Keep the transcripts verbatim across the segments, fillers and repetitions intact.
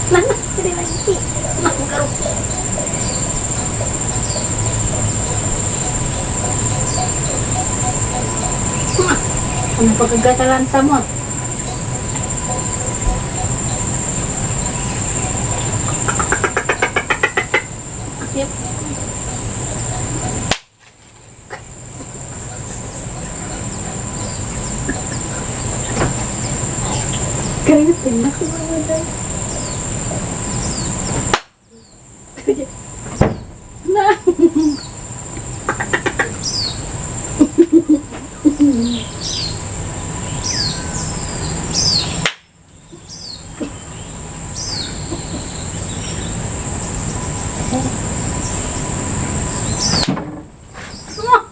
Mana? Jadi lagi. Nah, buka ruku. Nah, kenapa kegatalan samot? Yep. Keringat enak tuh, Bang Ujang. Nah. Wah,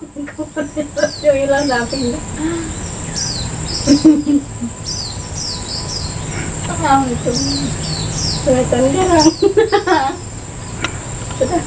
hilang tapi. Ah, itu. Kelihatan garang. Sudah.